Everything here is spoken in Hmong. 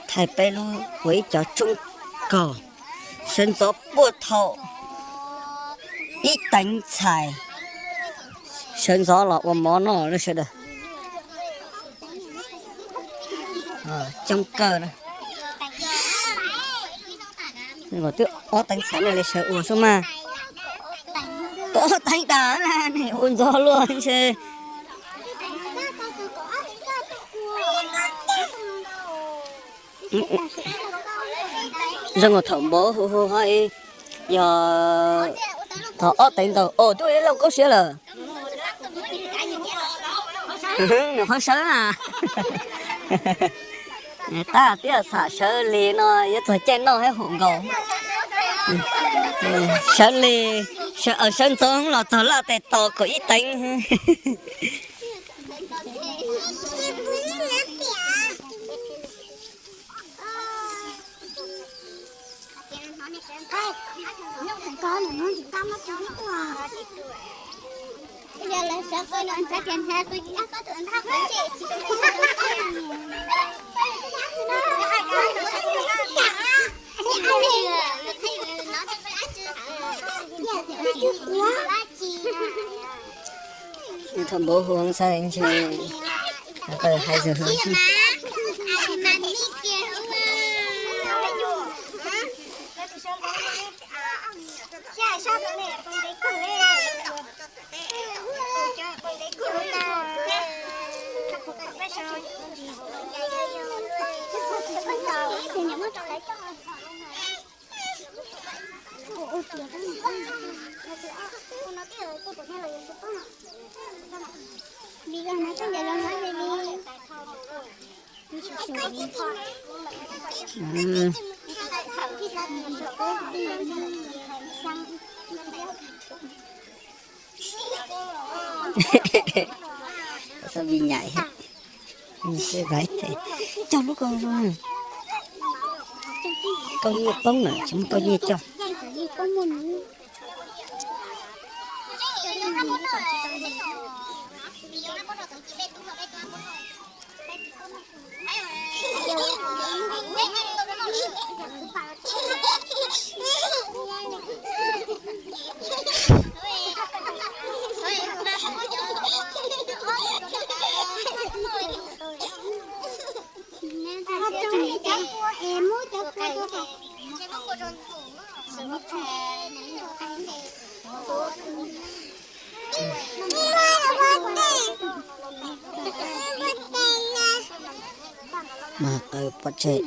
Thaij peb lub ua ib cov tsoob kaug, sawv ntxov puag thaum ib teev txhais, sawv ntxov los ua mov noj sawv daws. Coob kawg. Twb ob teev txhais no li sawv ua xwb mas. Ob teev tas na, ua ntxov luaj ntshe. Zoo thaum npauv hu hu ho yog thaum ob teev ntau os twb ua ib lauj koob siab lawm. Nws qhov sawv na. Tab tias xam sawv li no yuav txog caij noj hab hum nkaus. Sawv li, sawv ntxov los txog laj tes tos kaum ib teev. Thaum npauv hu xav ntshe hais zog. Xav vi nyaim, coj lub koj zoo, koj nyiaj poob na, tsis muaj koj nyiaj coj. Mas qw pov tseg.